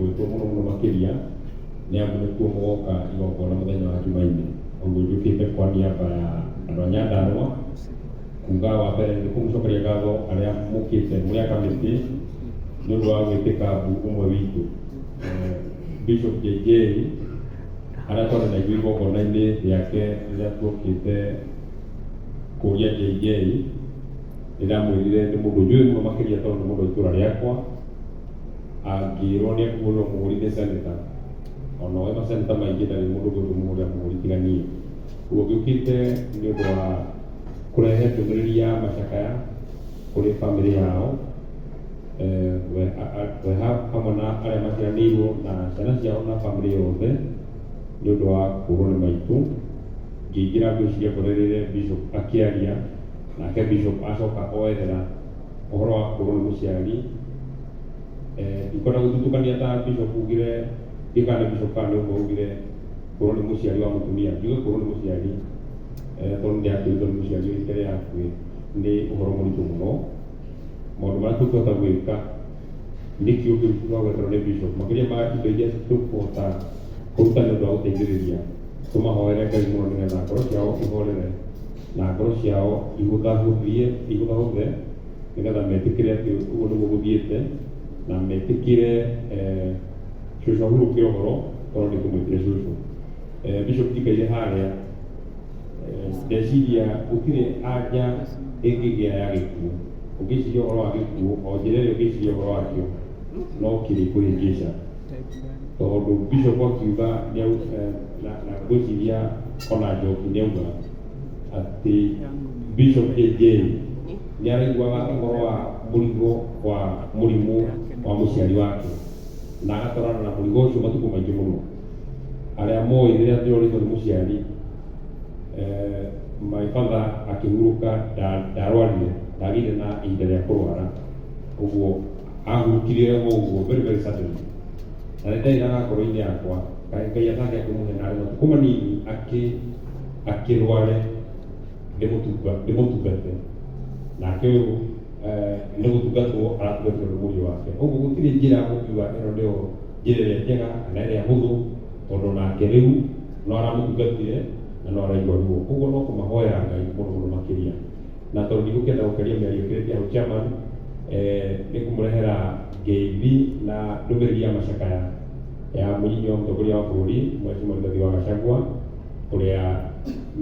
Mũgwĩtwo mũno mũno makĩria nĩ amu nĩkuo mũgoka igongona mũthenya wa Jumaine. Ũguo njũkĩte kwa niaba ya andũ a Nyandarũa kuga wa mbere nĩ kũmũcokeria ngatho arĩa mũkĩte mũrĩ a kamĩtĩ nĩ ũndũ wa gwĩtĩka mbu ũmwe witũ, Bishop JJ, arĩa twarĩ na ithuĩ igongona-inĩ rĩake rĩrĩa tuokĩte kũria JJ. Nĩndamwĩrire nĩ mũndũ njũĩ mũno makĩria tondũ nĩ mũndũ wa itũra rĩakwa, angĩrwo nĩ ekũhũrĩrwo mũhũri nĩ senator, ona oĩ maseneta maingĩ ndarĩ mũndũ ũngĩ ũngĩmũhũrĩra mũhũri tiga niĩ. Ũguo ngĩũkĩte nĩ ũndũ wa kũrehe ndũmĩrĩri ya macakaya kũrĩ bamĩrĩ yao, we hamwe na arĩa maciaranĩirwo na ciana ciao na bamĩrĩ yothe nĩ ũndũ wa kũrwo nĩ maitũ. Ngĩingĩra ngwĩciria ngorereire bishop akĩaria, nake bishop acoka oerera ũhoro wa kũrwo nĩ mũciari. Ndikwenda gũthutũkania ta bishop ugire, ndiũĩ kana nĩ bishop kana nĩ ũmwe ugire kũrwo nĩ mũciari wa mũtumia, njuge kũrwo nĩ mũciari, tondũ nĩndĩrakuĩrĩtwo nĩ mũciari ũyũ mbere yakue, nĩ ũhoro mũritũ mũno. Maũndũ marĩa tũngĩhota gwĩka nĩ kĩo kĩu twagweterwo nĩ bishop, makĩria ma indo iria tũkũhota kũruta nĩ ũndũ wa gũteithĩrĩria, tũmahoere Ngai mũno nĩgetha ngoro ciao ihorere na ngoro ciao ihũthahũthie ihũthahũthe nĩgetha metĩkĩre atĩ ũguo nĩguo gũthiĩte na metĩkĩre cũcũ ahurũkĩre ũhoro tondũ nĩ tũmwĩtire cũcũ. Bishop njikaire harĩa, ndeciria gũtirĩ anja ĩngĩgĩa ya gĩkuũ. Ũngĩciria ũhoro wa gĩkuũ, o njĩra ĩrĩa ũngĩciria ũhoro wakĩo no kĩrĩ kũhĩngĩca, tondũ bishop akiuga na ngwĩciria ona Njoki nĩauga atĩ Bishop JJ nĩ araiguaga ũhoro wa mũrigo wa mũrimũ wa mũciari wake na agatwarana na mũrigo ũcio matukũ maingĩ mũno. Arĩa moĩ rĩrĩa ndĩrorĩtwo nĩ mũciari, my father akĩhurũka ndarwarire, ndagĩire na ihinda rĩa kũrwara, ũguo ahurũkire o ũguo very very suddenly, na nĩ nderiraga ngoro-inĩ yakwa kaĩ Ngai atangĩ akĩmũhe narĩ matukũ manini akĩrware ndĩmũtungate, nake ũyũ nĩ gũtungatwo aratungatwo nĩ mũriũ wake. Ũguo gũtirĩ njĩra ũngiuga ĩno nĩyo njĩra ĩrĩa njega kana ĩrĩa hũthũ, tondũ nake rĩu no aramũtungatire na no araigua ruo. Ũguo no kũmahoera Ngai mũno mũno makĩria. Na tondũ ndigũkĩenda gũkĩria mĩario ĩkĩrĩtie hau chairman, nĩ ngũmũrehera ngeithi na ndũmĩrĩri ya macakaya ya mũnyinyi wa mũtongoria wa bũrũri Mheshimiwa Rigathi wa Gachagua, ũrĩa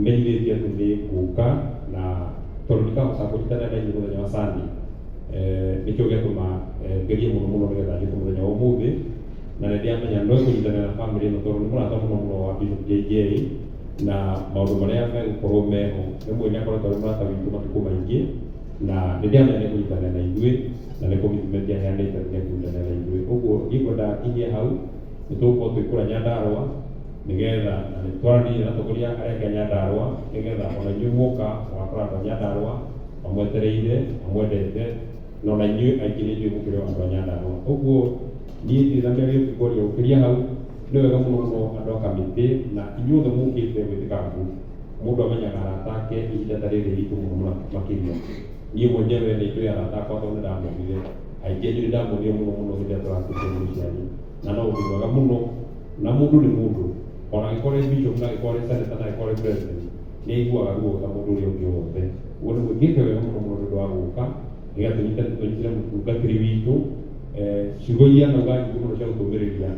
menyithĩtie atĩ nĩ ngũka, na tondũ ndikahota kũnyitanĩra na inyuĩ mũthenya wa Sunday, nĩkĩo gĩatũma ngerie mũno mũno nĩgetha njũke mũthenya wa ũmũthĩ, na nĩ ndĩramenya no kũnyitanĩra na bamĩrĩ ĩno tondũ nĩ mũrata mũno mũno wa Bishop JJ, na maũndũ marĩa megũkorwo meho nĩ mwĩ nĩ akoretwo arĩ mũrata witũ matukũ maingĩ, na nĩ ndĩramenya nĩ kũnyitanĩra na ithuĩ na nĩ commitment aheanĩte atĩ nĩ ekũnyitanĩra na ithuĩ. Ũguo niĩ ngwenda nginyie hau, nĩ tũgũkorwo twĩ kũrĩa Nyandarũa nĩgetha na nĩ twaranĩirie na atongoria arĩa angĩ a Nyandarũa nĩgetha ona inyuĩ muoka mũgakora andũ a Nyandarũa mamwetereire, mamwendete, na ona inyuĩ aingĩ nĩ njũĩ mũkĩrĩ o andũ a Nyandarũa. Ũguo niĩ ndirĩ na mĩario ĩngĩ kwaria gũkĩria hau, nĩ wega mũno mũno andũ a kamĩtĩ na inyuothe mũkĩte gwĩtĩka mbu, mũndũ amenyaga arata ake ihinda ta rĩrĩ iritũ mũno mũno makĩria. Niĩ mwenyewe nĩ njũĩ arata akwa tondũ nĩ ndamonire, aingĩ anyu nĩ ndamonire mũno mũno hĩndĩ ĩrĩa tũrakuĩte nĩ mũciari, na no ũndũ mwega mũno, na mũndũ nĩ mũndũ, ona angĩkorwo arĩ bishop na angĩkorwo arĩ senator na angĩkorwo arĩ president, nĩ aiguaga ruo ta mũndũ ũrĩa ũngĩ wothe. Ũguo nĩ mwĩkĩte wega mũno mũno nĩ ũndũ wa gũka nĩgetha tũnyitĩre mũtungatĩri witũ, ciugo iria anauga nyingĩ mũno cia gũtũmĩrĩria,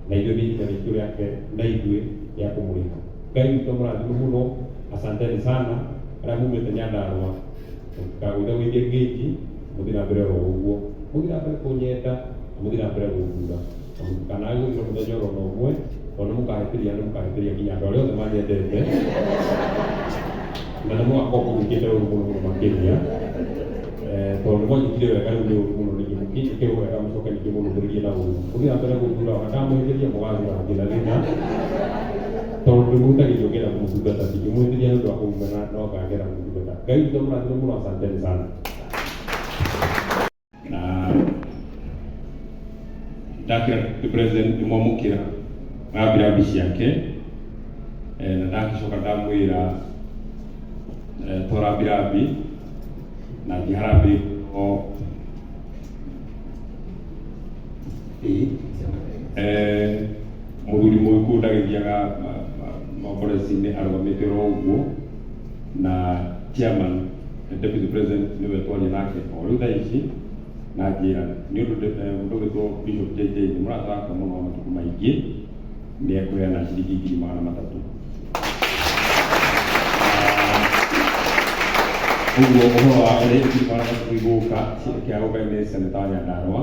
na ithuĩ nĩ ihinda ritũ rĩake na ithuĩ rĩa kũmũrĩha. Ngai witũ amũrathime mũno, asanteni sana arĩa mumĩte Nyandarũa, mũtikagũithagũithie ngĩti, mũthiĩ na mbere oro ũguo, mũthiĩ na mbere kũnyenda na mũthiĩ na mbere gũthura, na mũtikanage gũthura mũthenya oro na ũmwe, tondũ nĩ mũkahĩtĩria nĩ mũkahĩtĩria nginya andũ arĩa othe manyendete, na nĩ mũgakorwo mũnjĩkĩte ũru mũno mũno makĩria, tondũ nĩ mwanjĩkire wega rĩu nĩ ũru mũno ningĩ mũkĩnjĩke wega mũcoke ningĩ mũnũmĩrĩrie na ũru. Mũthiĩ na mbere gũthura ona ndamũhĩtĩria mũgathura ngĩna thĩna, tondũ ndĩmũhĩtagĩrio ngĩenda kũmũtungata, ndingĩmũhĩtĩria nĩ ũndũ wa kũmũmena no ngagera kũmũtungata. Ngai witũ amũrathime mũno, asanteni sana. Na ndakĩra the president ndĩmwamũkĩra rambirambi ciake, na ndacoka ndamwĩra to rambirambi na ngĩharambĩ o ĩĩ. Mũthuri Mũgĩkũyũ ndagĩthiaga maboresi-inĩ arũgamĩte oro ũguo, na chairman, deputy president nĩwe twaria nake o rĩu thaa ici, na njĩra nĩ ũndũ mũndũ ũgwĩtwo Bishop JJ nĩ mũrata wakwa mũno wa matukũ maingĩ, nĩ ekũheana ciringi 300,000. Ũguo ũhoro wa ũrĩa 300,000 igũka kĩagũka nĩ seneta wa Nyandarũa,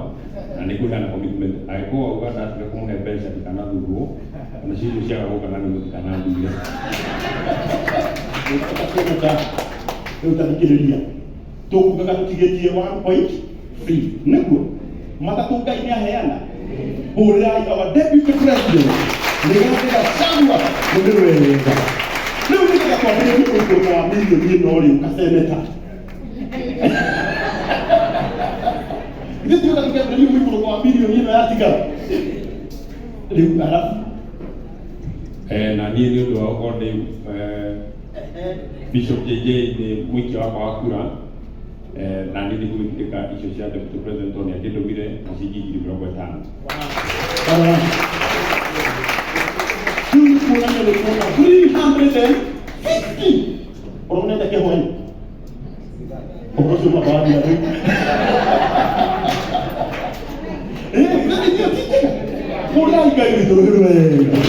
na nĩ kũheana commitment angĩkorwo auga ndatiga kũmũhe mbeca ndikanathurwo, ona cicio ciaga gũka na nĩ mũtikanathure. Seneta, rĩu ta thikĩrĩria, tũkugaga tũtigĩtie 1.3 nĩguo matatũ Ngai nĩ aheana. Hũrĩrai our deputy president Rigathĩ Gachagua rũrĩ wega. Rĩu nĩgetha twambĩrĩrie ũikũrũko wa mirioni ĩno rĩ, ũka seneta, ithuĩ tuoka tũkĩambĩrĩria mũikũrũko wa mirioni ĩno yatigara rĩu arabu. Na niĩ nĩ ũndũ wa gũkorwo ndĩ Bishop JJ nĩ mũikia wakwa wa kura, na niĩ nĩ ngũgĩtindĩka icio cia deputy president tondũ nĩ akĩndũmire na ciringi 50,000. Rĩu nĩ kuonania nĩ kuona 350 ũronete kĩhwaĩ ũhoro ũcio mwaka wathira rĩu. Ĩĩ, ithuĩ ti njega. Hũrĩrai Ngai witũ rũhĩ rwega.